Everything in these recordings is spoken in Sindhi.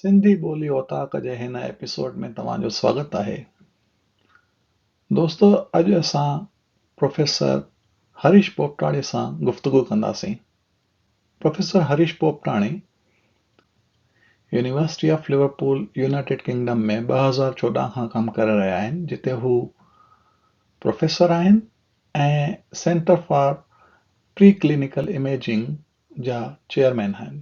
سنڌي ٻولي اوطاق جي هن ايپيسوڊ ۾ توهان جو سواگت آهي. دوستو اڄ اسان پروفيسر هريش پوپٽاڻي سان گفتگو ڪنداسين. Professor Harish Popatani university of Liverpool United Kingdom ۾ 2014 کان ڪم ڪري رهيا آهن جتي هو پروفيسر آهن ۽ centre for pre clinical imaging جا چيئرمين آهن.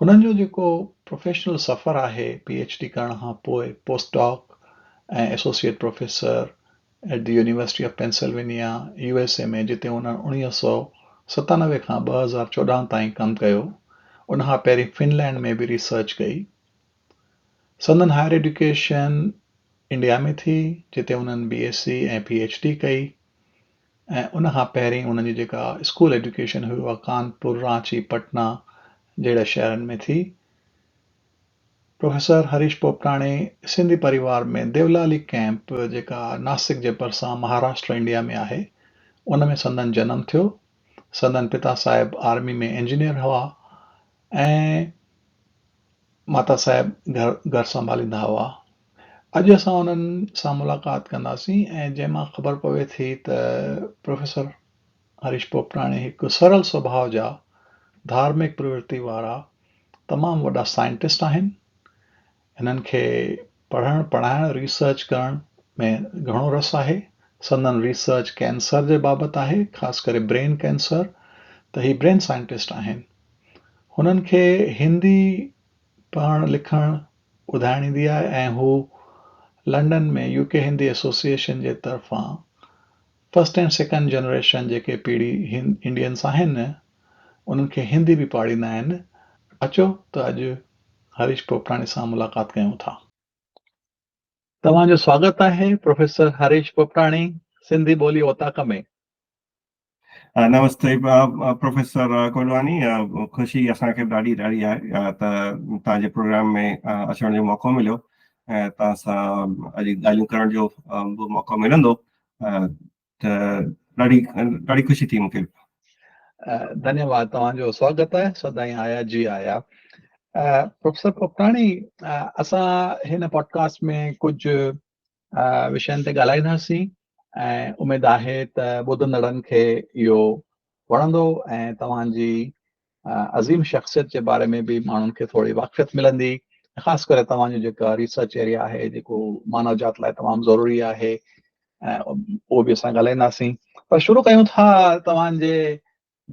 هنن جو جيڪو پروفيشنل سفر آهي پي ايڇ ڊي ڪرڻ کان پوء post doc ۽ associate professor at the university of Pennsylvania U S A ۾ جتي انهن 1997 کان 2014 تائين ڪم ڪيو. ان کان پهرين فنلينڊ ۾ به ريسرچ ڪئي. سندن هائر ايڊيوڪيشن انڊيا ۾ ٿي جتي انهن B S C ۽ P H D ڪئي. ۽ ان کان پهرين انهن جي جيڪا اسڪول ايڊيوڪيشن هئي اها ڪانپور، رانچي، پٽنا جهڙا شهرن ۾ ٿي. پروفيسر هريش پوپٽاڻي سنڌي پريوار ۾ ديولالي ڪئمپ جيڪا ناسڪ جي ڀرسان مهاراشٽر انڊيا ۾ آهي ان ۾ سندن جنم ٿيو. سندن پتا صاحب آرمي ۾ انجنيئر هئا ۽ ماتا صاحب گهر گهر سنڀاليندا هئا. اڄ اسان انهن سان ملاقات ڪنداسين ۽ جنهن مان خبر پوي ٿي ته پروفيسر هريش پوپٽاڻي هڪ سرل سڀاء جا ڌارمڪ پرورتي وارا تمام وڏا سائنٽسٽ آهن. هنن کي پڙهڻ، پڙهائڻ، ريسرچ ڪرڻ ۾ گهڻو رس آهي. سندن ريسرچ ڪينسر جي بابت آهي، خاص ڪري برين ڪينسر ته هي برين سائنٽسٽ آهن. هنن کي هندي پڙهڻ لکڻ ٻڌائڻ ايندي آهي ۽ هو لنڊن ۾ يو ڪي هندي ايسوسيئيشن جي طرفان فرسٽ اينڊ سيڪنڊ جنريشن جيڪي پيڙهي انڊينس آهن انهن کي هندي به پاڙهيندا آهن. اچو ته اڄ هريش پوپٽاڻي سان ملاقات ڪيون ٿا. توهان جو سواگت آهي پروفيسر هريش پوپٽاڻي سنڌي ٻولي اوطاق ۾. نمستي پروفيسر ڪولواني، خوشي اسان کي به ڏاڍي ڏاڍي آهي ته توهان جي پروگرام ۾ اچڻ جو موقعو مليو ۽ توهان سان اڄ ڳالهيون ڪرڻ جو به موقعو ملندو ته ڏاڍي ڏاڍي خوشي ٿي مونکي. ڌنيواد توهان جو سواگت آهي سدائين آيا جي آيا. پروفيسر پوپٽاڻي اسان هن پوڊڪاسٽ ۾ ڪجهه وشين تي ڳالهائينداسين ۽ اميد آهي ته ٻڌندڙن کي اهو وڻندو ۽ توهان جي عظيم شخصيت جي باري ۾ به ماڻهن کي ٿوري واقفيت ملندي خاص ڪري توهان جو جيڪا ريسرچ ايريا آهي جيڪو مانو جات لاء تمام ضروري آهي ۽ اهو به اسان ڳالهائينداسين پر شروع ڪيون ٿا توهان جي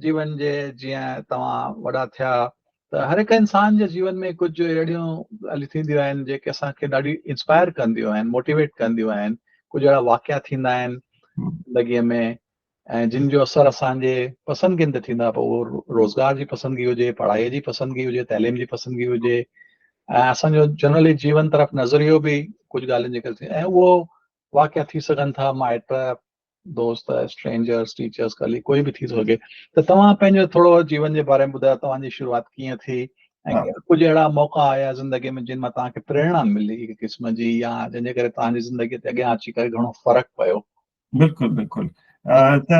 جيون جي جيئن توهان وڏا ٿيا ته هر هڪ انسان جي جيون ۾ ڪجهه اهڙيون ڳالهيون ٿينديون آهن جيڪي اسان کي ڏاڍي انسپائر ڪنديون آهن موٽيويٽ ڪنديون آهن ڪجهه اهڙا واقعا ٿيندا آهن زندگيء ۾ ۽ جن جو اثر اسان جي پسندگين تي ٿيندو آهي پوء اهو روزگار جي پسندگي هجي پڙهائي جي پسندگي هجي تعليم جي پسندگي هجي ۽ اسان جو جنرلي جيون طرف نظريو به ڪجهه ڳالهين جي ڪري ٿي ۽ اهو واقعا ٿي سگهن ٿا مائٽ دوست اسٽرينجرس ٽيچرس ڪليگ ڪوئي به ٿي ٿو سگهي ته توهان پنهنجو ٿورو جيون جي باري ۾ ٻڌايو توهان جي شروعات ڪيئن ٿي ۽ ڪجهه اهڙا موقعا آيا زندگي ۾ جن مان توهان کي پريرڻا ملي هڪ قسم جي يا جنهن جي ڪري توهان جي زندگي تي اڳيان اچي ڪري گهڻو فرق پيو. بلڪل بلڪل ته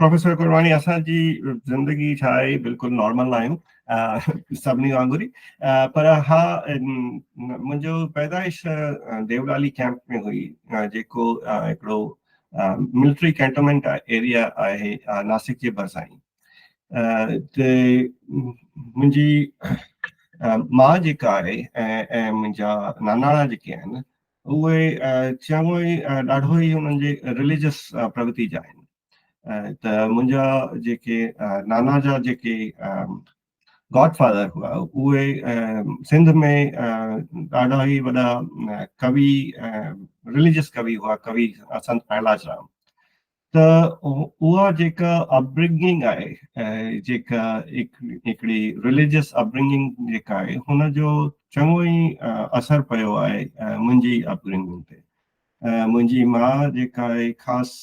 پروفيسر قرباني اسان جي زندگي ڇا آهي بلڪل نارمل آهيون سڀني وانگر ئي پر ها منهنجو پيدائش ديولالي ڪيمپ ۾ هئي جيڪو هڪڙو ملٽري ڪينٽومينٽ ايريا آهي ناسڪ جي ڀرسان ئي تي منهنجي ماء جيڪا آهي ۽ منهنجا ناناڻا جيڪي آهن اهي چڱو ئي ڏاڍو ئي انهن جي رليجس پرگتي جا آهن ته منهنجا جيڪي نانا جا جيڪي گاڊ فادر هئا اهي سنڌ ۾ ڏاڍا ئي وڏا ڪوي رليجس ڪوي هئا ڪوي سنت پهلاج رام ته اها جيڪا اپبرنگنگ آهي جيڪا هڪڙي رليجس اپبرنگنگ جيڪا آهي هن جو چڱو ئي اثر پيو آهي منهنجي اپبرنگنگ تي. منهنجي ماء جيڪا آهي خاص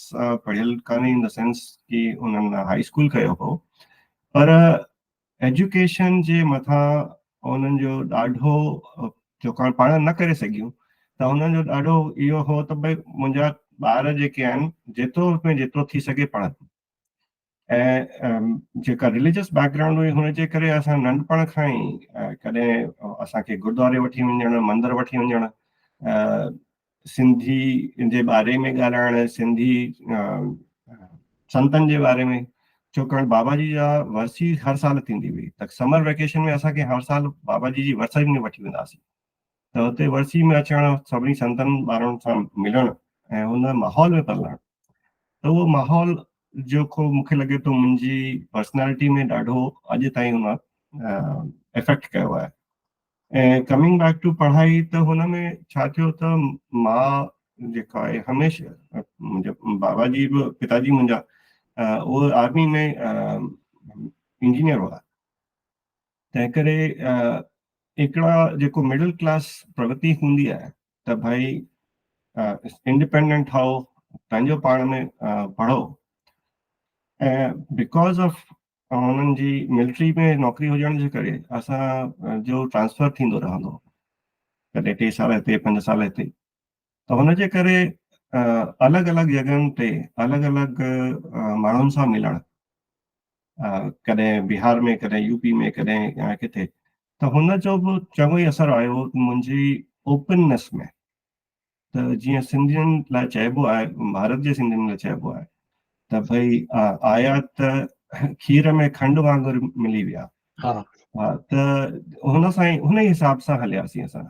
پڙهيل ڪانهي ان the sense ڪي انهن هائي اسڪول ڪيو هو پر ايجوڪيشن جي مٿان انهن جو ڏاڍو ڇاڪاڻ پاڻ نه ڪري سگهيون ته انهن جو ڏاڍو اهو هو ته ڀئي منهنجا ٻار جيڪي آهن جيترو ۾ جيترو ٿي سگهي پڙهن. ۽ جيڪا رليجس بيڪ گرائونڊ هئي هن جي ڪري اسان ننڍپڻ کان ئي ڪڏهن اسان کي گردواري وٺي وڃڻ، مندر وٺي وڃڻ، سنڌي جي باري ۾ ڳالهائڻ، سنڌي سنتن جي باري ۾، ڇاڪاڻ بابا جي جا ورسي هر سال ٿيندي هئي ته سمر ويڪيشن ۾ اسان کي هر سال بابا جي جي ورسي ۾ وٺي ويندا هئاسين ته اتي ورسي ۾ اچڻ، سڀني سنتن ٻارن سان ملڻ ۽ ان ماحول ۾ پلڻ، ته اهو ماحول جيڪو مونکي لڳي ٿو منهنجي پرسنالٽي ۾ ڏاڍو اڄ تائين هن افيڪٽ ڪيو آهي. ۽ ڪمنگ بيڪ ٽو پڙهائي ته هن ۾ ڇا ٿيو ته مان جيڪا آهي هميشه منهنجو بابا جي به پتا جي منهنجا اهو آرمي ۾ انجنيئر هئا، تنهن ڪري هڪڙا جيڪو مڊل ڪلاس پرگتي هوندي آهي ته ڀائي انڊيپينڊنٽ ٺهو، پنهنجو پاڻ ۾ پڙهو، ۽ because of انهن جي ملٽري ۾ نوڪري هجڻ جي ڪري اسان جو ٽرانسفر ٿيندو رهندو، ڪڏهن 3 سال هتي، 5 سال هتي، ته هن جي ڪري الڳ الڳ جڳهن تي الڳ الڳ ماڻهن سان ملڻ، ڪڏهن بهار ۾ ڪڏهن يو پي ۾ ڪڏهن ڪٿي، ته هن جو به چڱو ئي اثر آيو منهنجي اوپننس ۾. ته جيئن سنڌين لاء چئبو آهي، ڀارت جي سنڌين لاء چئبو آهي ته ڀئي آيا ته کير ۾ کنڊ وانگر ملي ويا. ها ته هن سان هن ئي حساب سان هلياسين اسان.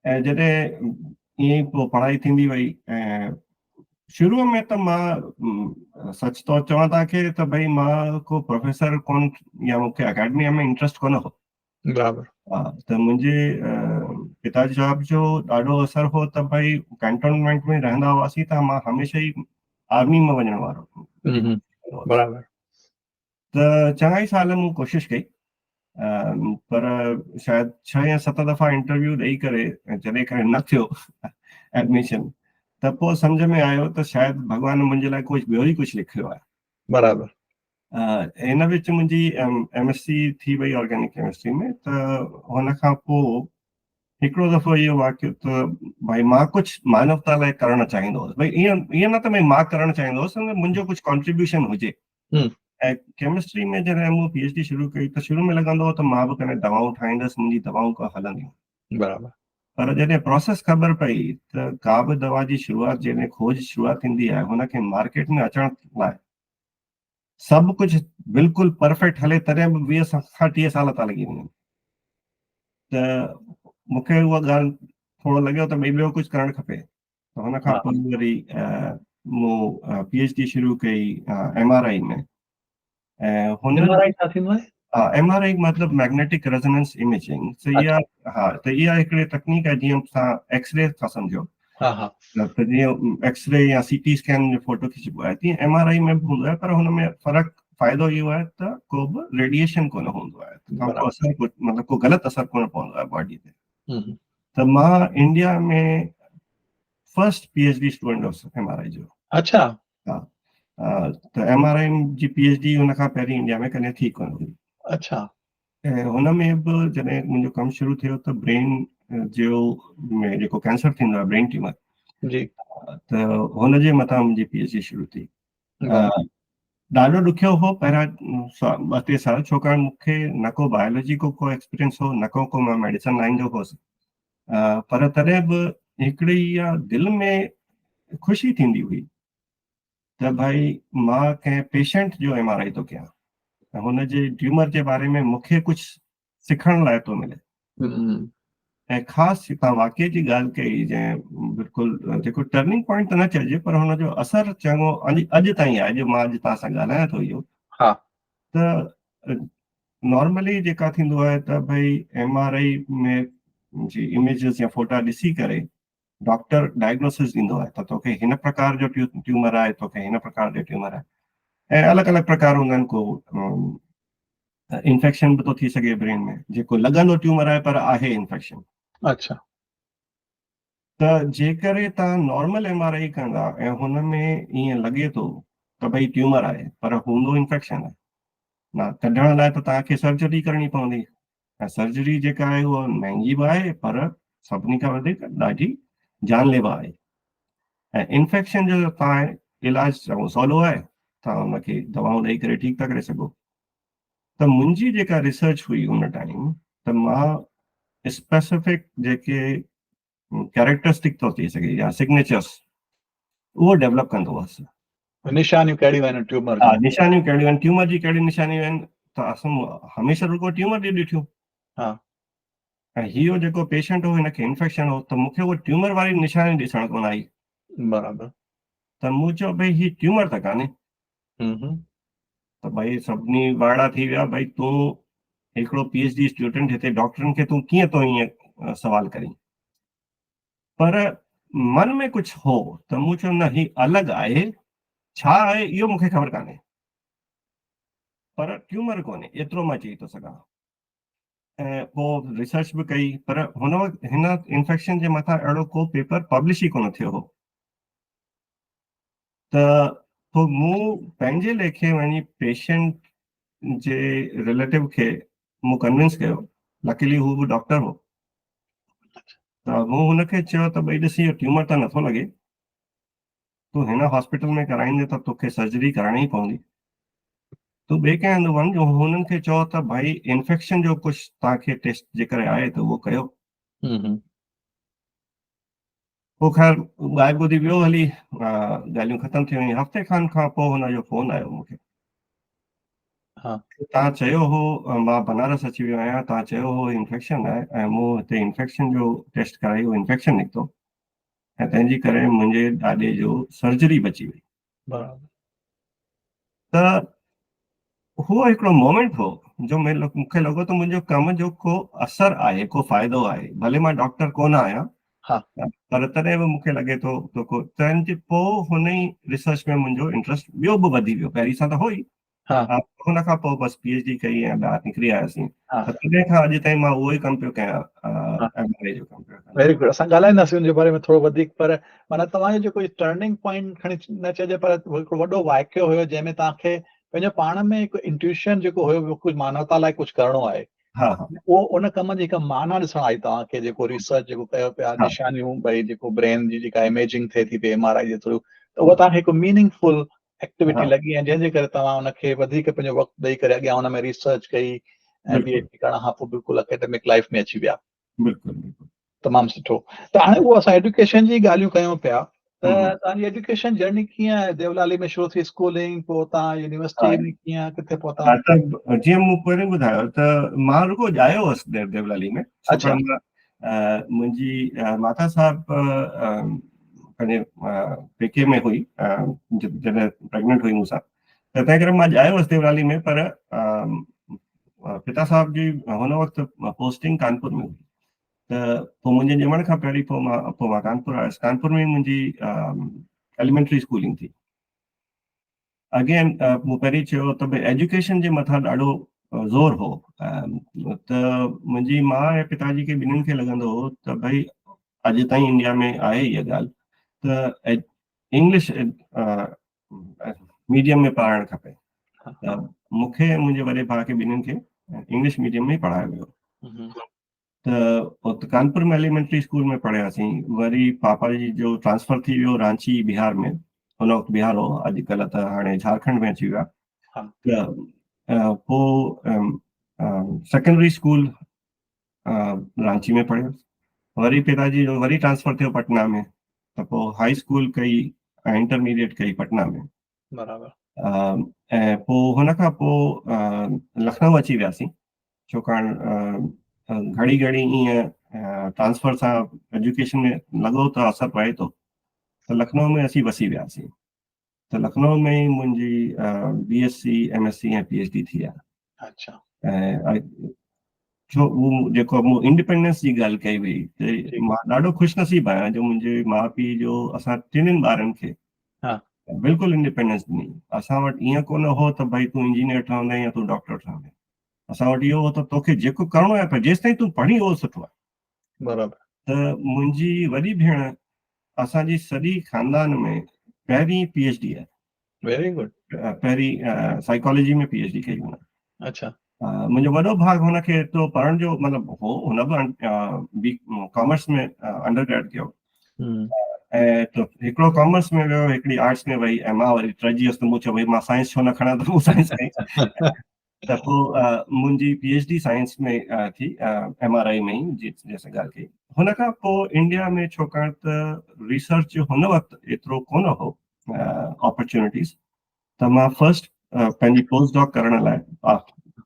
۽ جڏهن ائين ئي پوء پڙهائي ٿيندي وئي ۽ شروع ۾ ته مان سچ ٿو چوان توهان کي ته ڀئي مان ڪو پروفيسر ڪون يا مون کي اڪيڊميا ۾ انٽرسٽ ڪونه هو. برابر. ها ته منهنجي پتا جي صاحب جو ڏاڍو اثر هو ته ڀئي ڪينٽونمينٽ ۾ رهندا هئاسين ته مان هميشه ئي آرمي ۾ وڃڻ وارو. برابر. ته چڱا ئي سال مون ڪوشش ڪئي پر شايد 6 يا 7 دفعا انٽرويو ڏئي ڪري جڏهن ڪري نه ٿيو ايڊميشن ته پوء سمجهه ۾ آيو ته شايد ڀڳوان منهنجي لاء ڪجهه ٻيو ئي ڪجهه لکيو آهي. برابر. هن وچ منهنجي ايم ايس سي ٿي وئي آرگينڪ ڪيمسٽري ۾، ته هن کان پوء هڪڙو دفعو اهو واقعو ته ڀائي مان ڪجهه مانوتا لاء ڪرڻ چاهيندو هوس، ڀائي ائين نه ته ڀائي مان ڪرڻ چاهيندو هوس، منهنجو ڪجهه ڪانٽريبيوشن هجي. ۽ ڪيمسٽري ۾ جڏهن مون پي ايڇ ڊي شروع ڪئي ته شروع ۾ لڳندو هو ته مان به ڪڏهن دوائون ٺاهيندس، منهنجي دوائون ڪا هلنديون. برابر. پر جڏهن پروسيس خبر پئي ته ڪا به دوا جي شروعات جڏهن کوج شروعات ٿيندي آهي هن کي مارڪيٽ ۾ اچڻ لاء سڀ ڪجهه بلڪل پرفيڪٽ هلي تڏهن به 20 کان 30 سال ٿا لڳي وڃن، ته مون کي اها ڳالهه ٿورو لڳيو ته ڀئي ٻيو ڪجهه ڪرڻ کپي. ته هن کان پوء وري مون پي ايڇ ڊي شروع ڪئي ايم آر I ۾. ۽ هن ايم آر I ڇا ٿيندو آهي؟ ها، ايم آر I مطلب ميگنيٽڪ ريزوننس اميجنگ. ته اها ها ته اها هڪڙي تڪنيڪ آهي جيئن اسان ايڪس ري ٿا سمجهو. ها ها. ته جيئن ايڪس ري يا سي ٽي اسڪين جو فوٽو کچبو آهي تيئن ايم آر I ۾ به هوندو آهي، پر هن ۾ فرق فائدو اهو آهي ته ڪو به ريڊيئيشن ڪونه هوندو آهي، ته ڪو اثر مطلب ڪو غلط اثر ڪونه پوندو آهي باڊي تي. ته مان India ۾ first P H D student هوس ايم آر I جو. اڇا. ها ته ايم آر I جي پي ايڇ ڊي هن کان پهرين انڊيا ۾ ڪڏهن ٿي ڪونه هئي. اڇا. ۽ هن ۾ به جڏهن منهنجو ڪم شروع ٿيو ته برين جو ۾ جيڪو ڪينسر ٿيندو آهي برين ٽيومر، جي، ته هن جي مٿان منهنجي پي ايڇ ڊي شروع ٿي. ڏاڍو ڏکيو هو پهريان 2 3 سال، ڇاڪاڻ مون کي نه ڪو بايولوجي ڪو ڪو ايڪسپيرينس هو، نه ڪو ڪو مان ميڊيسن لائن جو هوس، پر تڏهن به هڪڙي اها دل ۾ خوشي ٿيندي هئي ته ڀائي مان ڪنهن پيشنٽ جو ايم آر I ٿو ڪيان ۽ هن جي ٽيومر جي باري ۾ مون کي ڪجهه سکڻ لاء ٿو ملي. ۽ خاص توهان واقعي جي ڳالهه ڪئي جنهن بلڪل جيڪو ٽرننگ پوائنٽ ته نه چئجي پر هن جو اثر چڱو اڄ تائين آهي جو مان اڄ توهان سان ڳالهايان ٿو اهو. ته نارملي جيڪا ٿيندو آهي ته ڀئي ايم آر I ۾ جي اميجز يا فوٽا ڏسي ڪري ڊاڪٽر ڊائگنوسس ڏيندو آهي ته توکي هن پرڪار جو ٽيومر آهي، توکي هن پرڪار جو ٽيومر آهي، ۽ الڳ الڳ پرڪار هوندا آهن. ڪو انفيڪشن به ٿو ٿي سگهي برين ۾ جيڪو لڳندو ٽيومر آهي پر آهي انفيڪشن. اڇا. ته جيڪڏهن توهان نارمل ايم آر I ڪندا ۽ هن ۾ ائين لڳي ٿو ته ڀئي ٽيومر آهي پر هوندو انفيڪشن آهي، نه ڪڍڻ لاء ته توهان کي سرجري ڪرڻي پوندي، ۽ سرجري جيڪا آهي اها مهنگي به آهي پر سڀني کان وڌيڪ ڏاڍي جان ليوا آهي، ۽ انفيڪشن جو توهان علاج چڱو سولو آهي توهان ان کي دوائون ڏئي ڪري ٺيڪ ٿا ڪري سگهو. ته منهنجي جيڪا ريسرچ هئي ان ٽائيم ته مان اسپيسفڪ جيڪي ڪيريڪٽرسٽڪ ٿو ٿي سگهي يا سگنيچرس اهو ڊيولپ ڪندو هئس. نشانيون ڪهڙيون آهن ٽيومر جون؟ نشانيون ڪهڙيون آهن ٽيومر جي، ڪهڙيون نشانيون آهن؟ ته اسان هميشه رڳو ٽيومر جي ڏٺيون. ها. ۽ هيو جيڪو پيشنٽ هو هن کي انفيڪشن هو ته مون کي اهو ٽيومر واري نشاني ڏسڻ ڪونه آئي. برابر. ته مون چيو ڀئي هي ٽيومر ته ڪانهي. ته ڀئي سڀني وائڙا ٿي ويا، ڀئي تون هڪڙو پي ايڇ ڊي اسٽوڊنٽ هتي ڊاڪٽرن کي تون ڪيئن ٿو ائين سوال ڪرين؟ پر من ۾ ڪجهه هو ته مون چيو نه هي الڳ آهي، ڇا آهي اهو مون کي خبر ڪانهي، پر ٽيومر ڪونهي ايترو مان چئي ٿو سگهان. ۽ پوء ريسرچ به ڪئي، پر هن وقت هن انفيڪشن جي مٿان اهڙو ڪو پيپر پبلش ئي ڪونه ٿيو هو. ته پوء مون پنهنجي ليکي وڃي پيشنٽ جي رليٽو کي مون ڪنوينس ڪيو، لڪلي هو به ڊاڪٽر هو، ته مون هن کي چيو ته ڀئي ڏس اهو ٽيومر ته نٿو لڳي، تون هن هاسپيٽل ۾ ڪرائيندين ته توکي سرجري ڪرائڻي ئي پوندي، تون ٻئي ڪنهن هنڌ وڃ جو هنن کي چئو ته ڀائي انفيڪشن جو ڪجهه توهان کي ٽيسٽ جيڪڏهن آهي ته اهو ڪيو. پوء خير ڳائي ٻڌي ويو هلي، ڳالهيون ختم ٿي ويون. هفتي کن کان پوء هن جو فون آيو مون کي. ها. توهان چيو هو مان بنارس اچي ويو آهيان، توهان چيو هو انفيڪشن آهي ۽ مون هتي انفيڪشن جو ٽيسٽ ڪرائي اهو انفيڪشن نڪتو ۽ تنهن جي ڪري منهنجي ڏاڏي جو سرجري بچي وئي. برابر. ته هو هڪڙو مومينٽ هو جو مون کي لڳو ته منهنجو ڪم جو ڪو اثر آهي، ڪو فائدو آهي، ڀلي مان ڊاڪٽر ڪونه آهيان ها. پر تڏهن به مون کي لڳي ٿو ته ڪو، تنهن جي پوء هن ئي ريسرچ ۾ منهنجو انٽرسٽ ٻيو به وڌي ويو، پهرين سان ته هو ئي، ها. هن کان پوء بس پي ايڇ ڊي ڪئي ۽ ٻاهر نڪري آياسين، ها. ته تڏهن کان اڄ تائين مان اهو ئي ڪم پيو ڪيان، ايم آر I جو ڪم پيو ڪيان. ويري گڊ، اسان ڳالهائينداسين ان جي باري ۾ ٿورو وڌيڪ، پر معنيٰ توهان جو جيڪو ٽرننگ پوائنٽ کڻي نه چئجي پر هڪڙو وڏو واقعو هيو جنهن ۾ توهان کي پنهنجو پاڻ ۾ هڪ انٽيوشن جيڪو هيو ڪجهه مانوتا لاء ڪجهه ڪرڻو آهي، ها ها. اهو ان ڪم جي هڪ معنيٰ ڏسڻ آئي توهان کي، جيڪو ريسرچ جيڪو ڪيو پيا، نشانيون ڀئي جيڪو برين جي جيڪا اميجنگ ٿئي ٿي پئي ايم آر I جي ٿرو، ته اها توهان کي هڪ ميننگ فل ايڪٽيوٽي لڳي ۽ جنهن جي ڪري توهان ان کي وڌيڪ پنهنجو وقت ڏئي ڪري اڳيان ان ۾ ريسرچ ڪئي ۽ پي ايڇ ڊي ڪرڻ کان پوء بلڪل اڪيڊمڪ لائف ۾ اچي ويا. بلڪل بلڪل. تمام سٺو. ته هاڻي اهو اسان ايڊيوڪيشن جي ڳالهيون ڪيون پيا ته توهان جي ايڊيوڪيشن جرني ڪيئن ديولالي ۾ شروع ٿي اسڪولنگ، پوء توهان يونيورسٽي ۾ ڪيئن ڪٿي پهتا؟ ته جيئن مون پهرين ٻڌايو ته مان رڳو ڄايو هوس ديولالي ۾. اڇا. منهنجي ماتا صاحب پنهنجي پيڪي ۾ هئي جڏهن پريگننٽ هئي مون سان، ته تنهن ڪري مان ڄايو هوس ديولالي ۾، پر پتا صاحب جي هن وقت پوسٽنگ ڪانپور ۾ هئي، ته پوء منهنجي ڄمڻ کان پهرين پوء مان ڪانپور آيس. ڪانپور ۾ منهنجي ايليمينٽري اسڪولنگ ٿي. اگين مون پهرين چيو ته ڀئي ايجوڪيشن جي مٿان ڏاڍو زور هو، ته منهنجي ماء ۽ پتا جي کي ٻنهين کي لڳندو هو ته ڀئي اڄ تائين انڊيا ۾ آهي اها ڳالهه ته انگلش ميڊيم ۾ پڙهائڻ کپي، ته مون کي ۽ منهنجي وڏي ڀاء کي ٻنهين کي انگلش ميڊيم ۾ پڙهايو ويو. ته ات ڪانپور ۾ ايليمينٽري اسڪول ۾ پڙهياسين. وري پاپا جي جو ٽرانسفر ٿي ويو رانچي بهار ۾، ان وقت بهار هو، اڄڪلهه ته هاڻي جهارکنڊ ۾ اچي ويو آهي. ته پوء سيڪنڊري اسڪول رانچي ۾ پڙهيس. وري پتا جي جو وري ٽرانسفر ٿيو پٽنا ۾، ته پوء هائي اسڪول ڪئي ۽ انٽرميڊيٽ ڪئي پٽنا ۾. برابر. ۽ پوء هن کان پوء لکنؤ اچي وياسين، ڇاڪاڻ گهڙي گهڙي ائين ٽرانسفر سان ايجوڪيشن ۾ لڳو ته اثر پئي ٿو، ته لکنؤ ۾ اسين وسي وياسين. ته لکنؤ ۾ ئي منهنجي B S C, M S C ۽ P H D ٿي آهي. اڇا. ۽ ڇو هو جيڪو مون انڊيپينڊنس جي ڳالهه ڪئي هئي ته مان ڏاڍو خوش نصيب آهيان جو منهنجي ماء پيء جو اسان ٽنهي ٻارن کي ها. بلڪل انڊيپينڊنس ڏني. اسان وٽ ائين ڪونه هو ته ڀئي تون انجنيئر ٺهندين يا تون ڊاڪٽر ٺهندين. اسان وٽ اهو هو ته توکي جيڪو ڪرڻو آهي پر جيستائين تون پڙهين اهو سٺو آهي. برابر. ته منهنجي وڏي ڀيڻ اسان جي سڄي خاندان ۾ پهرين پي ايڇ ڊي آهي. Very good. پهرين سائيڪالاجي ۾ پي ايڇ ڊي ڪئي هن. اڇا. منهنجو وڏو ڀاء هن کي ايترو پڙهڻ جو مطلب هو، هن به بي ڪامرس ۾ انڊر گريڊ ڪيو. ۽ ته هڪڙو ڪامرس ۾ ويو هڪڙي آرٽس ۾ وئي ۽ مان وري ٽرجي هيس ته مون چيو ڀئي مان سائنس ڇو نه کڻان ته مون سائنس کنئي. ته پوء منهنجي پي ايڇ ڊي سائنس ۾ ٿي ايم آر I ۾ ئي جنهن سان ڳالهه ڪئي. هن کان پوء انڊيا ۾ ڇوڪاڻ ته ريسرچ جو هن وقت ايترو ڪونه هو اپرچونٽيز ته مان فرسٽ پنهنجي پوسٽ ڊاڪ ڪرڻ لاء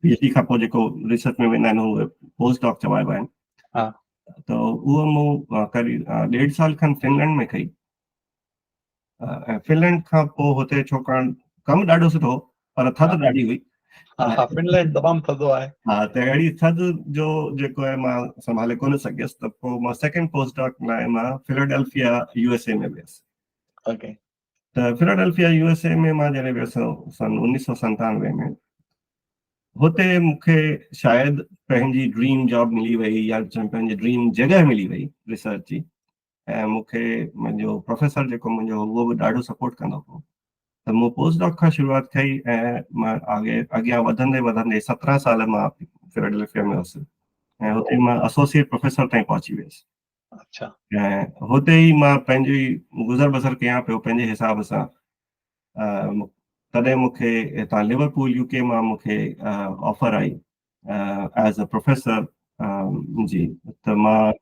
پي ايڇ ڊي کان پوء جيڪو ريسرچ ۾ ويندا آهن اهي پوسٽ ڊاڪ چوائبا آهن ته اهو مون قريب ڏيڍ سال کن فنلينڊ ۾ ڪئي ۽ فنلينڊ کان پوء هتي ڇوڪاڻ ڪم ڏاڍو سٺو پر ٿڌ ڏاڍي هئي. ها فنلينڊ تمام ٿڌو آهي. ها ته اهڙي ٿڌ جو جيڪو آهي مان سنڀالي ڪونه سگهيس ته پوء مان سيڪنڊ پوسٽ ڊاڪ لاء مان فلاڊلفيا يو ايس اي ۾ ويس. اوڪي. ته فلاڊلفيا يو ايس اي ۾ مان جڏهن ويس سن 1997 ۾ هتي مون کي شايد پنهنجي ڊريم جاب ملي وئي يا پنهنجي ڊريم جڳهه ملي وئي ريسرچ جي ۽ مون کي منهنجو پروفيسر جيڪو منهنجو هو اهو به ڏاڍو سپورٽ ڪندو هو ته مون پوسٽ ڊاڪ کان شروعات ڪئي ۽ مان آگي اڳيان وڌندي وڌندي 17 سال مان فلاڊلفيا ۾ هوس ۽ هتي مان ايسوسيئيٽ پروفيسر تائين پهچي ويس. اڇا. ۽ هتي ئي مان پنهنجي گذر بسر ڪيان پيو پنهنجي حساب سان. تڏهن مون کي هتان ليورپول يو ڪي مان مون کي offer I as a professor جي ته مان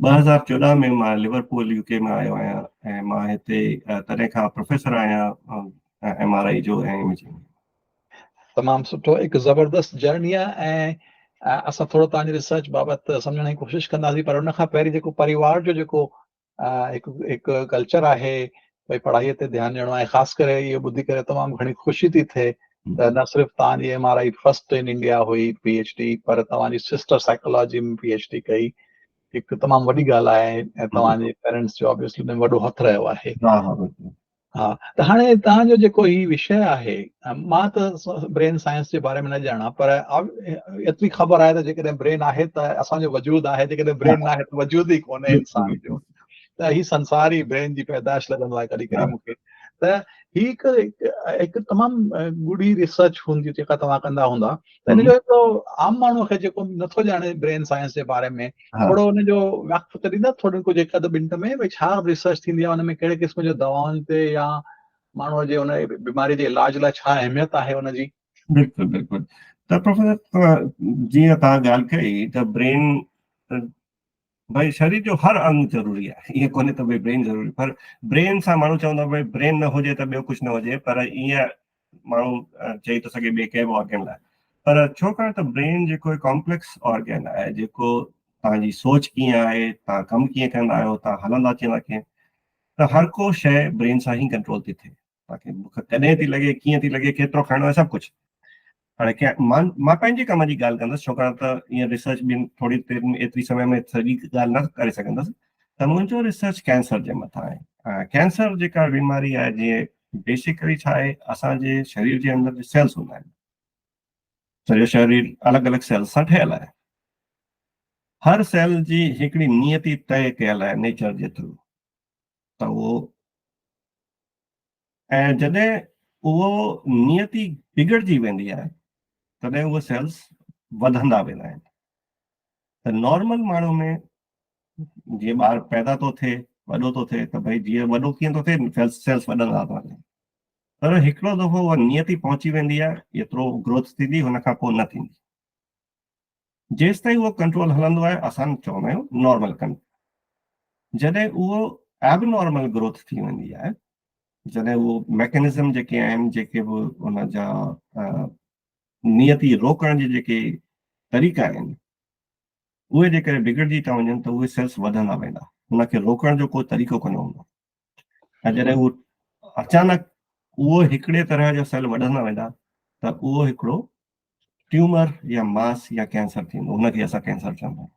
2014 ۾ مان ليورپول يو ڪي ۾ آيو آهيان ۽ مان هتي تڏهن کان پروفيسر آهيان ايم آر I جو ۽ اميجنگ. تمام سٺو هڪ زبردست جرني آهي ۽ اسان ٿورو توهان جي ريسرچ بابت سمجهڻ جي ڪوشش ڪنداسين پر ان کان پهرين جيڪو پريوار جو جيڪو هڪ هڪ ڪلچر آهي ڀئي پڙهائي تي ڌيان ڏيڻو آهي خاص ڪري اهو ٻڌي ڪري تمام گهڻي خوشي ٿي ٿئي ته نه صرف توهان جي M R I first in India هئي پي ايڇ ڊي پر توهان جي sister psychology ۾ P H D ڪئي هڪ تمام وڏي ڳالهه آهي ۽ توهان جي پيرنٽس جو آبويسلي ان ۾ وڏو هٿ رهيو آهي. ها ها بلڪل. ها ته هاڻي توهان جو جيڪو هي وشي آهي مان ته برين سائنس جي باري ۾ نه ڄاڻان پر ايتري خبر آهي ته جيڪڏهن برين آهي ته اسان جو وجود آهي جيڪڏهن برين نه آهي ته وجود ئي ڪونهي انسان جو ته هي سنسار ئي برين جي پيدائش لڳندو آهي ڪڏهن ڪڏهن مون کي ته هي هڪ هڪ تمام ڳوڙهي ريسرچ هوندي جيڪا توهان ڪندا هوندا ته ان جو هڪڙو عام ماڻهو کي جيڪو نٿو ڄاڻي برين سائنس جي باري ۾ ٿورو ان جو وقت ته ڏيندا ٿورو ڪجهه هڪ اڌ منٽ ۾ ڀئي ڇا ريسرچ ٿيندي آهي ان ۾ ڪهڙي قسم جو دوائن تي يا ماڻهو جي ان بيماري جي علاج لاء ڇا اهميت آهي ان جي. بلڪل بلڪل ته پروفيسر جيئن توهان ڳالهه ڪئي ته برين ڀئي شرير جو هر انگ ضروري آهي ائين ڪونهي ته ڀئي برين ضروري پر برين سان ماڻهو چوندو ڀئي برين نه هجي ته ٻيو ڪجهه نه هجي پر ائين ماڻهو چئي ٿو سگهي ٻئي ڪنهن به آرگن لاء پر ڇوڪاڻ ته برين جيڪو ڪامپليڪس آرگن آهي جيڪو توهان جي سوچ ڪيئن آهي توهان ڪم ڪيئن ڪندا آهيو توهان هلندا چلندا ڪيئن ته هر ڪو شيء برين سان ئي ڪنٽرول ٿي ٿئي توهان کي بک ڪڏهن ٿي لڳي ڪيئن ٿي لڳي ڪيترو کائڻو آهي سڀ ڪجهه هاڻي مان مان پنهنجي ڪم جي ڳالهه ڪندس ڇاڪاڻ ته ائين ريسرچ ٻين ٿوري دير ۾ ايتري سمي ۾ سڄي ڳالهه نه ڪري سگهندس ته منهنجو ريسرچ ڪينسر جي مٿان آهي. ڪينسر جيڪا بيماري آهي جيئن بيسيڪلي ڇا آهي اسان جي شرير جي اندر جي سيلس هوندا آهن سڄو شرير الڳ الڳ سيلس سان ٺهيل آهي هر سيل جي هڪڙي نيتي طئي ڪيل آهي نيچر جي ٿرو ته اهو ۽ جڏهن اهو نيتي بگڙجي ويندي آهي تڏهن اهي سيلس وڌندا ويندا آهن ته نارمل ماڻهو ۾ جيئن ٻار پيدا ٿو ٿئي وڏو ٿو ٿئي ته ڀئي جيئن وڏو ڪيئن ٿو ٿئي سيلس وڌندا ٿا وڃن پر هڪڙو دفعو اها نيتي پهچي ويندي آهي ايترو گروٿ ٿيندي هن کان پوء نه ٿيندي جيستائين اهو ڪنٽرول هلندو آهي اسان چوندا آهيون نارمل ڪنٽرول جڏهن اهو ايب نارمل گروٿ ٿي ويندي آهي جڏهن اهو ميڪنزم جيڪي آهن جيڪي به ان جا نيتي روڪڻ جي جيڪي طريقا آهن اهي جيڪڏهن بگڙجي ٿا وڃن ته اهي سيلس وڌندا ويندا ان کي روڪڻ جو ڪو طريقو ڪونه هوندو ۽ جڏهن اهو اچانڪ اهو هڪڙي طرح جا سيل وڌندا ويندا ته اهو هڪڙو ٽيومر يا ماس يا ڪينسر ٿيندو ان کي اسان ڪينسر چوندا آهيون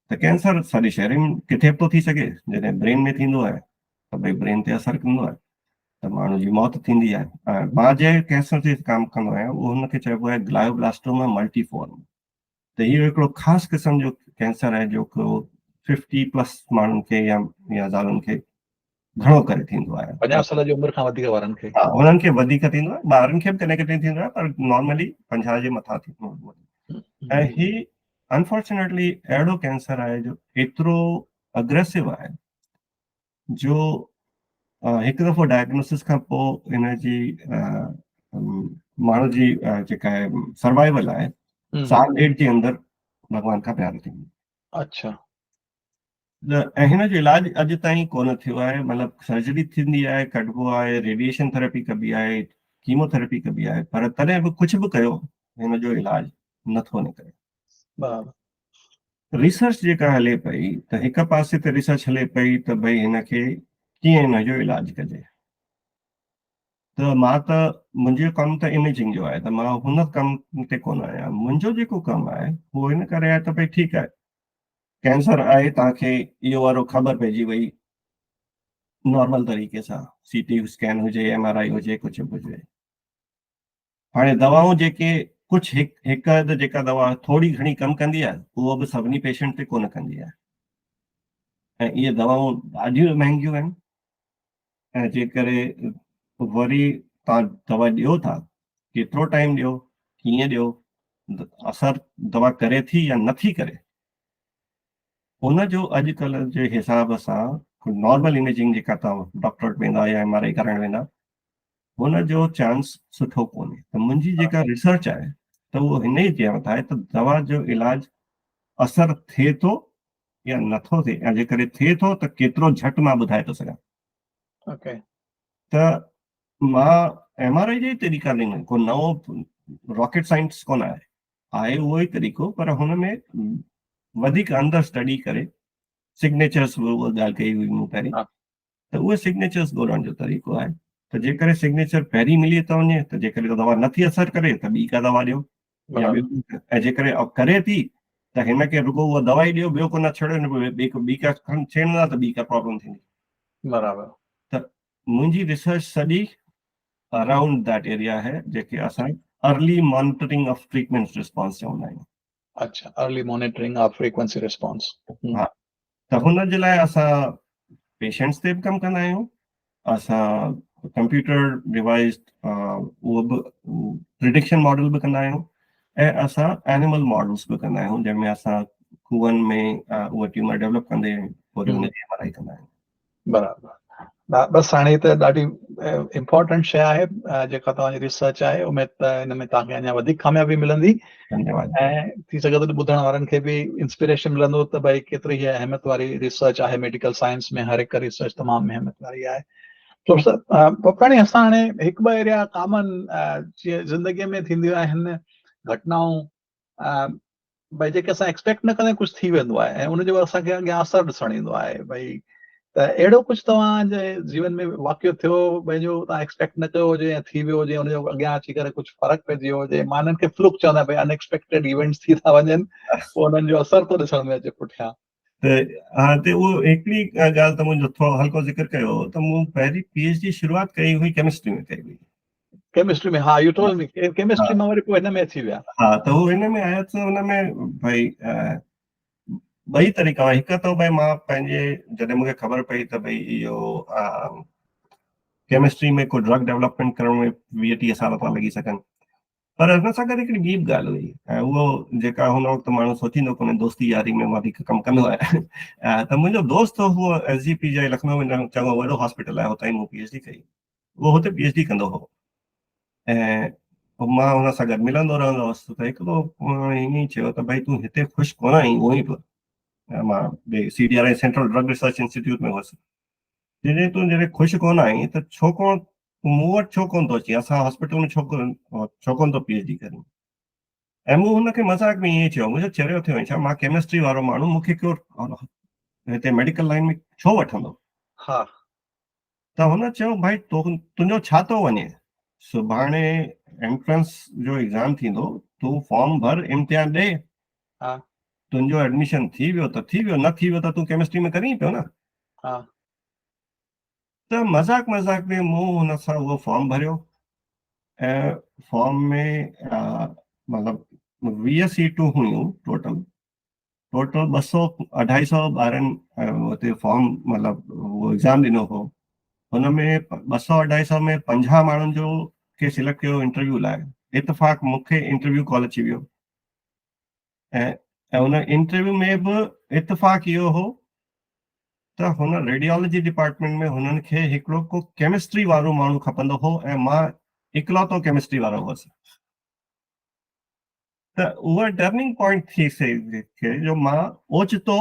ته ڪينسر سڄي شهر ۾ ڪٿي به ٿو ٿي سگهي جڏهن برين ۾ ٿيندو آهي ته ڀئي برين تي اثر ڪندو آهي ته ماڻهو جي موت ٿيندي آهي ۽ مان جنهن ڪينسر تي ڪم ڪندو آهيان اهو هن کي چئبو آهي گلائيوبلاسٽوما ملٽي فارم ته اهو هڪڙو خاص قسم جو ڪينسر آهي جيڪو 50 پلس ماڻهن کي يا يا زالن کي گهڻو ڪري ٿيندو آهي. 50 سال جي عمر کان وڌيڪ وارن کي. ها انهن کي وڌيڪ ٿيندو آهي ٻارن کي به ڪڏهن ڪڏهن ٿيندو آهي پر نارملي 50 جي مٿان ٿيندو آهي ۽ هي انفارچونيٽلي اهڙو ڪينسر آهي جو ايترو اگريسو آهي جو هڪ دفعو ڊائگنوسس کان پوء ان جي ماڻهو جي جيڪا سروائيول آهي سال ڏيڍ جي اندر ڀڳوان کان پيارو ٿيندو. اڇا. ۽ هن جو علاج اڄ تائين ڪونه ٿيو آهي، مطلب سرجري ٿيندي آهي، ڪڍبو آهي، ريڊيئيشن ٿراپي ڪبي آهي، ڪيمو ٿراپي ڪبي آهي، پر تڏهن به ڪجهه به ڪيو هن جو علاج نٿو نڪري. برابر. ريسرچ جيڪا هلي پئي ته هڪ پاسي ته ريسرچ هلي پئي ته ڀئي هن کي ڪيئن هن جو علاج ڪجي، ته مان ته منهنجو ڪم ته اميجنگ جو آهي ته مان هن ڪم تي ڪونه آهيان. منهنجو جيڪو ڪم آهي اهو هن ڪري آهي ته ڀئي ٺيڪ آهي ڪينسر آهي توهان کي اهو وارو خبر پئجي وئي نارمل طريقي سان، سي ٽي اسڪين هجي، ايم آر I هجي، ڪجهه به هجي. هاڻي دوائون جيڪي ڪجهه هڪ اڌ جيڪا دوا ٿوري گهڻي ڪم ڪندي آهي اهو به سڀني پيشنٽ تي ڪونه ڪندي آهي، ۽ اهي دوائون ڏاڍيون مهنگيون آهن، ۽ جيڪري وري توهان دوا ڏيو ٿا ڪيترو ٽائيم ڏيو، ڪيئن ڏيو، اثر دوا ڪري ٿي يا نٿي ڪري، ان جو اڄڪلهه جي حساب سان نارمل اميجنگ جيڪا توهان ڊاڪٽر وٽ ويندا يا ايم آر I ڪرائڻ ويندا هن جو چانس سٺو ڪونهي. ته منهنجي جيڪا ريسرچ آهي ته اهو هن ئي جي مٿان آهي ته دوا جو علاج اثر ٿئي ٿو يا نٿو ٿئي، يا جيڪڏهن ٿئي ٿو ته ڪيترو جهٽ مان ٻڌائي ٿو سگهان. اوڪي. ته مان ايم آر I جا ئي طريقا ڏنا، ڪو نئون راڪيٽ سائنس ڪونه آهي، آهي اهو ئي طريقو، پر هن ۾ وڌيڪ اندر اسٽڊي ڪري سگنيچرس، اها ڳالهه ڪئي هئي مون پهرين، ته اهي سگنيچرس ڳولڻ جو طريقو آهي ته جيڪڏهن سگنيچر پهرين ملي ٿو وڃي ته جيڪڏهن دوا نٿي اثر ڪري ته ٻي ڪا دوا ڏيو، يا ۽ جيڪڏهن ڪري ٿي ته هن کي رڳو اها دوا ئي ڏيو، ٻيو ڪو نه ڇڙيو، ٻي ٻي ڪا ڇيڙندا ته ٻي ڪا پرابلم ٿيندي. برابر. ته منهنجي ريسرچ سڄي اراؤنڊ that area آهي جيڪي اسان early monitoring of treatment response چوندا آهيون. اڇا، early monitoring of frequency response. ها، ته هن جي لاء اسان پيشنٽس تي به ڪم ڪندا آهيون، اسان ڪمپيوٽر ڊوائز اهو به پرڊڪشن ماڊل به ڪندا آهيون، ۽ اسان اينيمل ماڊلس به ڪندا آهيون جنهن ۾ اسان ڪوئن ۾ اهو ٽيومر ڊيولپ ڪندي پوء ان جي ايم آر I ڪندا آهيون. برابر. بس هاڻي ته ڏاڍي امپورٽنٽ شيء آهي جيڪا توهان جي ريسرچ آهي، اميد ته ان ۾ توهان کي اڃا وڌيڪ ڪاميابي ملندي. ڌنيواد. ۽ ٿي سگهي ٿو ٻڌڻ وارن کي به انسپيريشن ملندو ته ڀئي ڪيتري هيء اهميت واري ريسرچ آهي. ميڊيڪل سائنس ۾ هر هڪ ريسرچ تمام اهميت واري آهي. پروفيسر پوپٽاڻي، اسان هاڻي هڪ ٻه ايريا ڪامن جيئن زندگيء ۾ ٿينديون آهن گهٽنائون، ڀئي جيڪي اسان ايڪسپيڪٽ نه ڪندا آهيون ڪجهه ٿي ويندو آهي ۽ ان جو اسان کي اڳيان اثر ڏسڻ ايندو آهي، ڀئي ته اهڙو ڪجهه توهان جي جيون ۾ واقعو ٿيو ڀئي جو توهان ايڪسپيڪٽ نه ڪيو هجي يا ٿي ويو هجي، ان جو اڳيان اچي ڪري ڪجهه فرق پئجي ويو هجي؟ مان انهن کي فلوڪ چوندا آهيان، ڀئي ان ايڪسپيڪٽيڊ ايونٽس ٿي ٿا وڃن، پوء انهن جو اثر ٿو ڏسڻ ۾ اچي پٺيان. ته ها، ته اهو هڪڙي ڳالهه ته منهنجو ٿورو هلڪو ذڪر ڪيو هو ته مون پهرين پي ايڇ ڊي شروعات ڪئي هئي ڪيمسٽري ۾ ڪئي هئي. ڪيمسٽري ۾، ها، يو ٽولڊ مي ڪيمسٽري مان وري پوء هن ۾ اچي ويا. ها، ته هو هن ۾ آيا ته هن ۾ ڀئي ٻئي طريقا هئا. هڪ ته ڀئي مان پنهنجي جڏهن مون کي خبر پئي ته ڀئي اهو ڪيمسٽري ۾ ڪو ڊرگ ڊيولپمينٽ ڪرڻ ۾ 20 30 سال ٿا لڳي سگهن، پر هن سان گڏ هڪڙي ٻي به ڳالهه هئي ۽ اهو جيڪا هن وقت ماڻهو سوچيندو ڪونهي، دوستي ياري ۾ وڌيڪ ڪم ڪندو آهي. ته منهنجو دوست هو ايس جي پي جي لکنؤ ۾ چڱو وڏو هاسپيٽل آهي، هتان ئي مون پي ايڇ ڊي ڪئي، اهو هتي پي ايڇ ڊي ڪندو هو ۽ پوء مان هن سان گڏ ملندو رهندو هوس. ته هڪ دفعو ائين ئي چيو ته ڀئي تون هتي خوش ڪونه آهين، اهو ئي به مان C D R I central drug research institute ۾ هوس، جڏهن تون جڏهن خوش ڪونه آهين ته ڇو ڪونه تون مون وٽ ڇو ڪونه ٿو اچين، اسان هاسپيٽل ۾ ڇو ڪونه ٿو پي ايڇ ڊي ڪرين؟ ۽ مون هن کي مذاق ۾ ائين چيو، مون چيو چريو ٿيو آهين ڇا، مان ڪيمسٽري وارو ماڻهو، مون کي ڪيو هتي ميڊيڪل لائن ۾ ڇو وٺندو؟ ها. ته هن چيو ڀائي تنهنجو ڇا ٿو وڃي، سڀاڻي انٽرنس جو ايگزام ٿيندو، تون فارم ڀر، امتحان ڏي، ها، تنهنجو ايڊميشن ٿي ويو ته ٿي ويو، نه ٿي ويو ته تون ڪيمسٽري ۾ ڪرين پيو نه. ها. ته مذاق مذاق ۾ مون هن سان اهو فارم ڀريو ۽ فارم ۾ مطلب 20 سيٽون هيون ٽوٽل، ٽوٽل 200 250 ٻارن هتي فارم مطلب اهو ايگزام ڏنو هو. هن ۾ 200 250 ۾ 50 ماڻهن جو کي سليڪٽ ڪيو انٽرويو لاء. اتفاق مون کي انٽرويو ڪال اچي ويو ۽ ان انٽرويو ۾ به اتفاق اهو هو ته هن ريڊيالاجي ڊپارٽمينٽ ۾ هنن کي هڪڙو ڪو ڪيمسٽري وارو ماڻهو کپندو هو ۽ مان اڪلوتو ڪيمسٽري وارو هوس ته اها ٽرننگ پوائنٽ ٿي سگهي جو مان اوچتو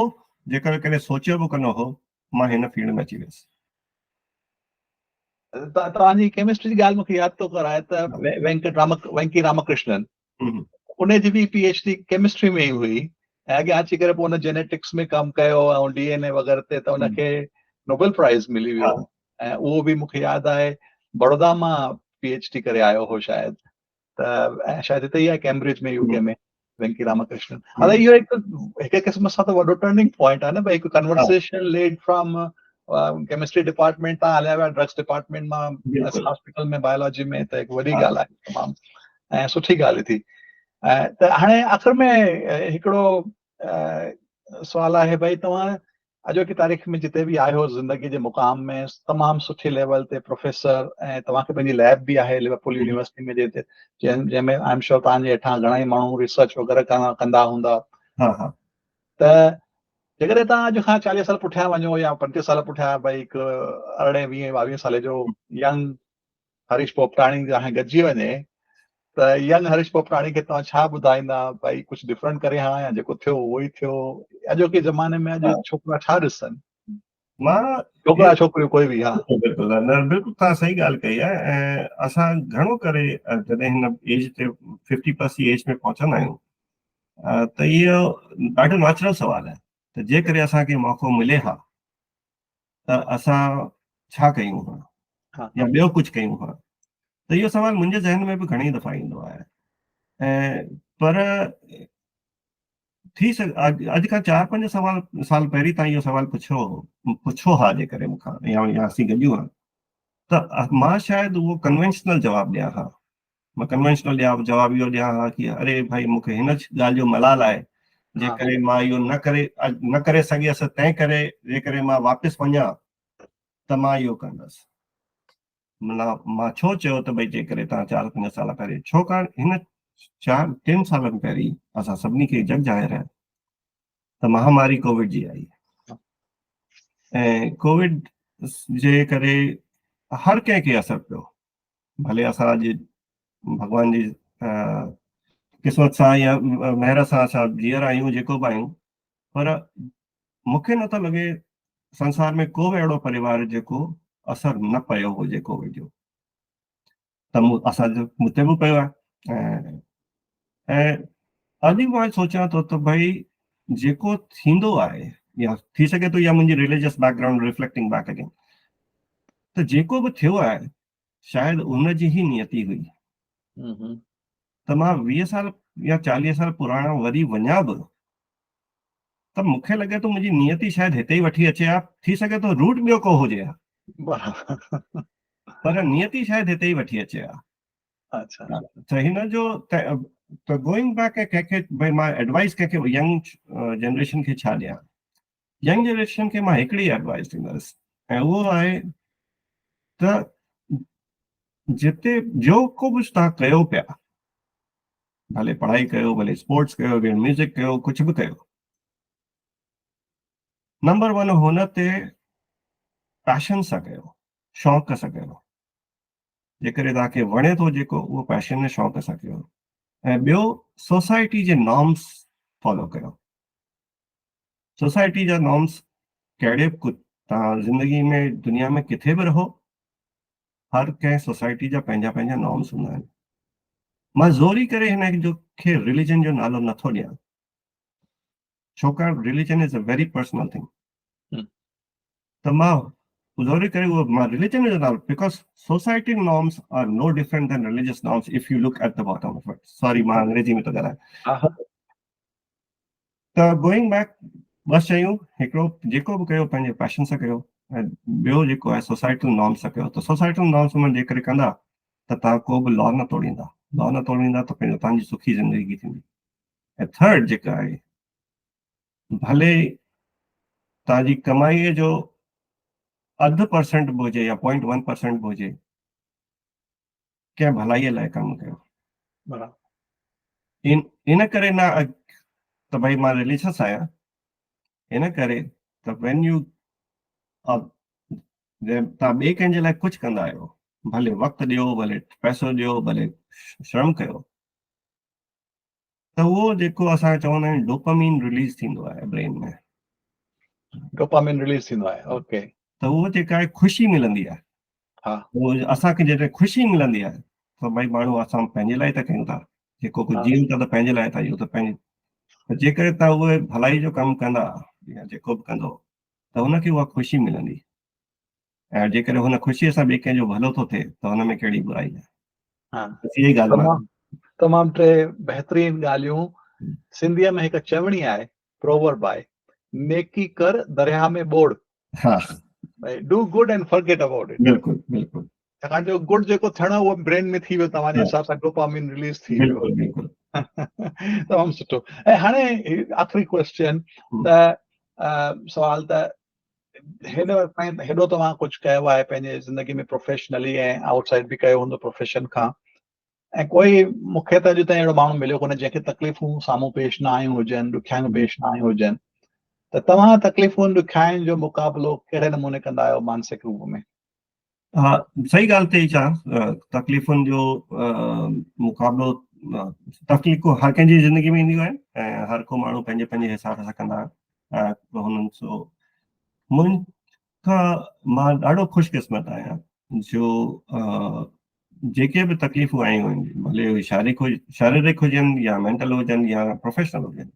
جيڪر ڪڏهن سوچيو به ڪونه هو مان هن فيلڊ ۾ اچي ويس. توهان جي ڪيمسٽري جي ڳالهه مون کي ياد ٿو ڪرائي ته وينڪٽ رام وينڪي رامڪرشنن ان جي به پي ايڇ ڊي ڪيمسٽري ۾ ئي هئي ۽ اڳيان اچي ڪري پوء ان جينيٽڪس ۾ ڪم ڪيو ۽ ڊي اين اي وغيره تي ته ان کي نوبل پرائز ملي ويو ۽ اهو به مون کي ياد آهي بڙودا مان پي ايڇ ڊي ڪري آيو هو شايد ته ۽ شايد هتي ئي آهي ڪيمبرج ۾ يو ڪي ۾ وينڪي رامڪرشنن. هاڻي اهو هڪ هڪ قسم سان ته وڏو ٽرننگ پوائنٽ آهي نه ڀئي هڪ conversation led from chemistry department تان هليا ويا ڊرگس ڊپارٽمينٽ مان هاسپيٽل ۾ بايولاجي ۾ ته هڪ وڏي ڳالهه آهي تمام ۽ سٺي ڳالهه ٿي. ته هاڻي آخر ۾ هڪڙو سوال آهي ڀئي توهان اڄوڪي تاريخ ۾ جتي به آهيو زندگي جي مقام ۾ تمام سٺي ليول تي پروفيسر ۽ توهان کي پنهنجي ليب به آهي ليورپول يونيورسٽي ۾ جتي جنهن ۾ I am sure توهان جي هيٺان گهڻا ئي ماڻهو ريسرچ وغيره ڪندا هوندا. ها ها. ته جيڪڏهن توهان اڄ کان 40 سال پٺيان وڃو يا 35 سال پٺيان ڀئي هڪ 18 20 22 سالي جو ينگ هريش پوپٽاڻي سان گڏجي وڃي ته ينگ هريش پوپٽاڻي کي توهان ڇا ٻڌائيندا ڀائي ڪجهه ڊفرنٽ ڪري ها يا جيڪو ٿيو اهو ئي ٿيو؟ اڄوڪي زماني ۾ اڄ ڇوڪرا ڇا ڏسن؟ مان ڇوڪرا ڇوڪريون ڪوئي به. ها بلڪل نه، بلڪل توهان صحيح ڳالهه ڪئي آهي ۽ اسان گهڻو ڪري جڏهن هن ايج تي 50 پلس جي ايج ۾ پهچندا آهيون ته اهو ڏاڍو نيچرل سوال آهي ته جيڪڏهن اسان کي موقعو ملي ها ته اسان ڇا ڪيون ها يا ٻيو ڪجهه ڪيون ها. ته اهو سوال منهنجي ذهن ۾ به گهڻي دفعا ايندو آهي ۽ پر ٿي اڄ کان 4 5 سوال سال پهرين تائين اهو سوال پڇيو پڇو ها جيڪڏهن مون کان يا يا اسين گڏيون ها ته مان شايد اهو ڪنوينشنل جواب ڏيان ها. مان ڪنوينشنل جواب اهو ڏيان ها ڪي اري ڀائي مون کي هن ڳالهه جو ملال آهي جيڪڏهن مان اهو نه ڪري نه ڪري سگهيس، تنهن ڪري جيڪڏهن مان واپس وڃان ته مان اهو ڪندس. مان ڇو چيو ته ڀئي جيڪڏهن توهان 4 5 سال پهرين، ڇوڪاڻ هن 4 3 سالن پهرين اسان سڀني کي جڳ ظاهر آهي ته مهاماري ڪووڊ جي آئي ۽ ڪووڊ جي ڪري هر ڪنهن کي اثر پيو. ڀلي اسان اڄ ڀڳوان جي قسمت سان يا مهر سان اسان جيئرا آهيون جيڪو به آهيون، پر مون کي نٿو لڳي سنسار ۾ ڪو به اهڙو پريوار جيڪو اثر نه پيو هجي ڪووڊ جو. ته مون اسان جو مون تي به پيو آهي ۽ اڄ به مان سوچان ٿو ته ڀئي جيڪو ٿيندو آهي يا ٿي سگهي ٿو يا منهنجي religious background reflecting back again ته جيڪو به ٿيو آهي شايد ان جي ئي نيتي هئي ته مان 20 سال يا 40 سال پراڻا وري وڃان به ته مون کي لڳي ٿو منهنجي نيتي شايد هتي ئي وٺي اچي ها. ٿي سگهي ٿو روٽ ٻيو ڪو هجي ها، پر نيتي شايد هتي ئي وٺي اچي ها. ته هن جو ته گوئنگ بيڪ ڪنهن کي ڀئي مان ايڊوائس ڪنهن کي ينگ جنريشن کي ڇا ڏيان؟ ينگ جنريشن کي مان هڪڙي ايڊوائس ڏيندس ۽ اهو آهي ته جتي جو ڪو به توهان ڪيو پيا، ڀلي پڙهائي ڪيو، ڀلي اسپورٽس ڪيو، ڀلي ميوزڪ ڪيو، ڪجهه به ڪيو، نمبر 1 هن تي پيشن سان ڪيو، شوق سان ڪيو. جيڪڏهن توهان کي وڻي ٿو جيڪو، اهو پيشن ۽ شوق سان ڪيو. ۽ ٻيو سوسائٽي جي نارمس فالو ڪيو. سوسائٽي جا نارمس ڪهڙي به توهان زندگي ۾ دنيا ۾ ڪٿي به رهو، هر ڪنهن سوسائٽي جا پنهنجا پنهنجا نارمس هوندا آهن. مان زوري ڪري هن جو کي رليجن جو نالو نٿو ڏيان، ڇوڪاڻ religion is a very personal thing. ته مان زوري ڪري اهو مان رليجن جو نالو، because society norms are no different than religious norms if you look at the bottom of it. Sorry مان انگريزي ۾ ٿو ڳالهايان. ته گوئنگ بيڪ ٻه شيون، هڪڙو جيڪو به ڪيو پنهنجي پيشن سان ڪيو ۽ ٻيو جيڪو آهي سوسائٽل نارمس سان ڪيو. ته سوسائٽل نارمس ۾ جيڪڏهن ڪندا ته توهان ڪو به لا نه توڙيندا، لا نه توڙيندا ته پنهنجو توهان جي سکي زندگي ٿيندي. ۽ ٿرڊ جيڪا آهي، ڀلي توهان جي ڪمائيء جو اڌ پرسنٽ به هجي يا پوائنٽ ون پرسنٽ به هجي، ڪنهن ڀلائيء لاء ڪم ڪيو. ان ڪري نه ته ڀئي مان رليجس آهيان، ان ڪري ته when you توهان ٻئي ڪنهن جي لاء ڪجهه ڪندا آهيو، ڀلي وقت ڏيو، ڀلي پئسو ڏيو، ڀلي شرم ڪيو، ته اهو جيڪو اسان چوندا آهيون ڊوپامين رليز ٿيندو آهي برين ۾. ڊوپامين رليز ٿيندو آهي، اوڪي. ته اهو جيڪا آهي خوشي ملندي آهي. ها. اهو اسان کي جڏهن خوشي ملندي آهي ته ڀائي ماڻهو اسان پنهنجي لاء ٿا ڪيون ٿا، جيڪو ڪجهه جيئون ٿا ته پنهنجي لاء ٿا جيئون ته پنهنجي، ته جيڪڏهن توهان اهي ڀلائي جو ڪم ڪندا يا جيڪو به ڪندو ته هن کي اها خوشي ملندي، ۽ جيڪڏهن هن خوشيء سان ٻئي ڪنهن جو ڀلو ٿو ٿئي ته هن ۾ ڪهڙي برائي آهي؟ ها. بس اها ئي ڳالهه مان تمام ٽي بهترين ڳالهيون. سنڌيء ۾ هڪ چوڻي آهي، پروورب آهي، نيڪي ڪر درياهه ۾ ٻوڙ. ها. ڀئي do good and forget about it. بلڪل بلڪل. ڇاڪاڻ جو گڊ جيڪو ٿيڻو اهو برين ۾ ٿي ويو، توهان جي حساب سان ڊوپامين رليز ٿي ويو. بلڪل بلڪل. تمام سٺو. ۽ هاڻي آخري ڪويسچن ته سوال ته هن وقت تائين هيڏو توهان ڪجهه ڪيو آهي پنهنجي زندگي ۾ پروفيشنلي ۽ آئوٽ سائيڊ به ڪيو هوندو پروفيشن کان، ۽ ڪوئي مون کي ته اڄ تائين اهڙو ماڻهو مليو ڪونهي جنهن کي تڪليفون سامهون پيش نه آيون هجن، ڏکيائيون پيش نه آيون هجن، ته توهان تڪليفون ڏکيائين جو مقابلو ڪهڙي نموني ڪندا آهيو مانسڪ روپ ۾؟ ها، صحيح ڳالهه ٿي چان، تڪليفن جو مقابلو، تڪليفون هر ڪنهن جي زندگي ۾ اينديون آهن ۽ هر ڪو ماڻهو پنهنجي پنهنجي حساب سان ڪندا آهن هنن. سو مون کان مان ڏاڍو خوش قسمت آهيان جو جيڪي به تڪليفون آيون آهن، ڀلي اهي شاريرڪ هجن يا مينٽل هجن يا پروفيشنل هجن،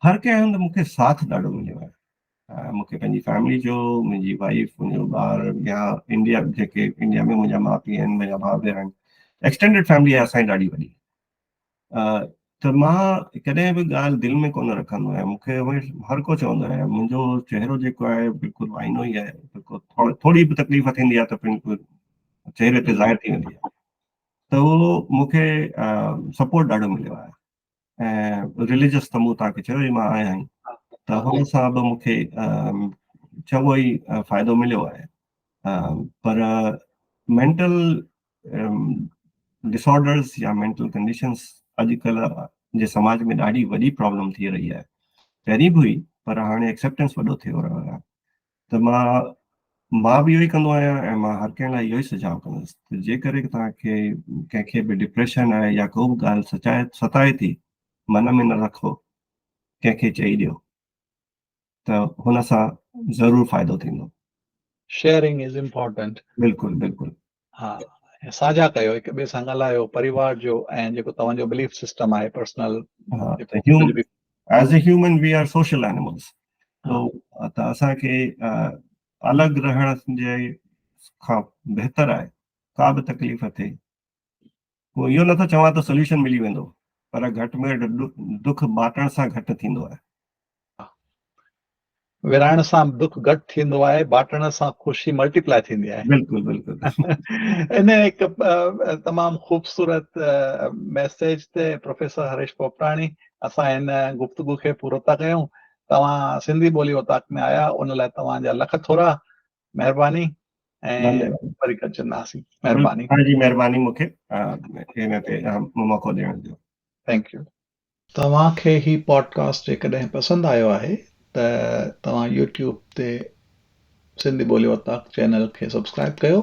هر ڪنهن هنڌ مون کي ساٿ ڏاڍو مليو آهي. مون کي پنهنجي فيملي جو، منهنجي وائيف، منهنجو ٻار، يا انڊيا جيڪي انڊيا ۾ منهنجا ماء پيء آهن، منهنجا ڀاء ڀيڻ آهن، ايڪسٽينڊيڊ فيملي آهي اسان جي ڏاڍي وڏي. ته مان ڪڏهن به ڳالهه دل ۾ ڪونه رکندو آهيان. مون کي هر ڪو چوندو آهي منهنجو چهرو جيڪو آهي بلڪل آئينو ئي آهي، بلڪل ٿوري به تڪليف ٿيندي آهي ته بلڪل چهري تي ظاهر ٿي ويندي آهي. ته اهو مون کي سپورٽ ڏاڍو مليو آهي. ۽ رليجس ته مون توهان کي چيو ئي مان آهيان ئي، ته هن سان به مون کي چڱو ئي فائدو مليو آهي. پر مينٽل ڊسآرڊرز يا مينٽل ڪنڊيشنز اڄڪلهه جي سماج ۾ ڏاڍي وڏي پرابلم ٿي رهي آهي. پهرين به هئي پر هاڻي ايڪسيپٽنس وڏو ٿيو رهيو آهي. ته مان به اهو ئي ڪندو آهيان ۽ مان هر ڪنهن لاء اهو ئي سجهاء ڪندس ته جيڪڏهن توهان کي ڪنهن کي به ڊپريشن آهي يا ڪو به ڳالهه سچائي ستائي ٿي، من ۾ نه رکو، ڪنهن کي چئي ڏيو ته هن سان ضرور فائدو ٿيندو. شيئرنگ از امپورٽنٽ. بلڪل بلڪل. ها، ساجها ڪيو، هڪ ٻئي سان ڳالهايو، پريوار جو ۽ جيڪو توهان جو بليف سسٽم آهي personal. As a human we are social animals, ته اسان کي الڳ رهڻ جي کان بهتر آهي ڪا به تڪليف ٿئي، پوء اهو نٿو چوان ته سوليوشن ملي ويندو، پر گهٽ ۾ گهٽ دک بانٽڻ سان گهٽ ٿيندو آهي. ورهائڻ سان دک گهٽ ٿيندو آهي، بانٽڻ سان خوشي ملٽيپلائي ٿيندي آهي. بلڪل بلڪل. ان هڪ تمام خوبصورت ميسيج تي پروفيسر هريش پوپٽاڻي اسان هن گفتگو کي پورو ٿا ڪيون. توهان سنڌي ٻولي اوطاق ۾ آيا ان لاء توهان جا لک ٿورا، مهرباني ۽ وري گڏجنداسين. مهرباني. توهان جي مهرباني مون کي هن تي موقعو ڏيڻ جو. Thank you. توهان کي هي پوڊڪاسٽ جيڪڏهن پسند آيو آهي ته توهان يوٽيوب تي سنڌي ٻولي اوطاق چينل کي سبسڪرائب ڪيو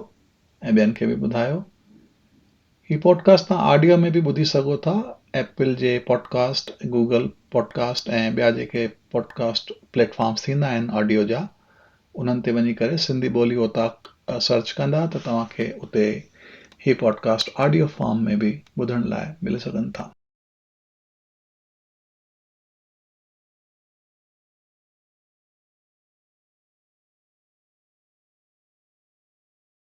۽ ٻين کي به ٻڌايو. هي پوڊڪاسٽ توهان آڊيو ۾ به ٻڌي سگهو ٿا ايپل جي پوڊڪاسٽ، گوگل پوڊڪاسٽ ۽ ٻيا جيڪي پوڊڪاسٽ پليٽ فارمز ٿيندا آهن آڊيو جا انهن تي وڃي ڪري سنڌي ٻولي اوطاق سرچ ڪندا ته توهان کي اتي هي پوڊڪاسٽ آڊيو فارم ۾ به ٻڌڻ لاء ملي سگهن ٿا.